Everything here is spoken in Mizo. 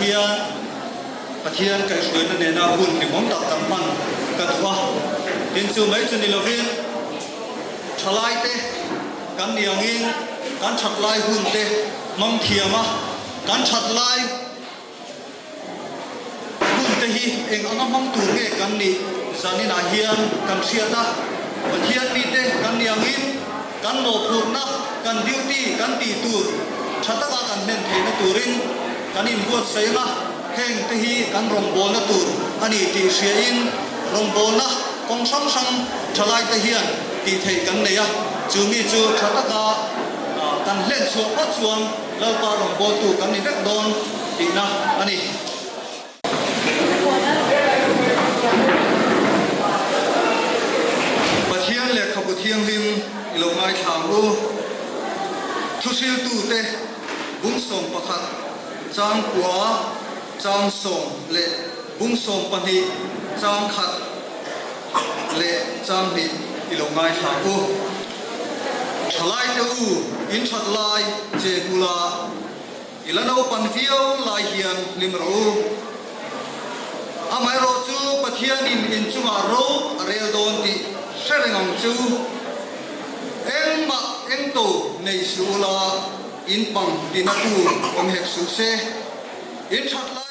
hian Pathian kaihhruaina nena hun hlimawm tak kan hman ka duh a. Tin chu mai chu ni lovin thalaite kan ni angin kan thatlai hunte hmang thiam a, kan thatlai Hunte hi eng anga hmang tur nge kan nih zaninah hian kan hriat a, Pathian mite kan ni angin kan mawhphurhna, kan duty kan tih tur tha taka kan hlen theihna turin kan inbuatsaih anga hengte hi kan rawngbawlna tur a ni tih hriain rawngbawlna kawng hrang hrang thalaite hian tih theih kan nei a, chu mi chu tha taka kan hlen chhuah phawt chuan Lalpa rawngbawltu kan ni vek dawn tihna a ni. Pathian lehkhabu thianghlim i lo ngaithla ang u. Thuhriltute bung 11, chang kua, chang sawm leh bung 12, chang khat leh chang hnih i lo ngaithla ang u. Thalaite u, in that lai che hula i la naupan viau lai hian hlim rawh u. Amaherawh chu Pathianin in chungah ro a rel dawn tih hre reng ang che u. Engmah engto nei suh ula, in pang tina tu awm hek suh se. In that lai.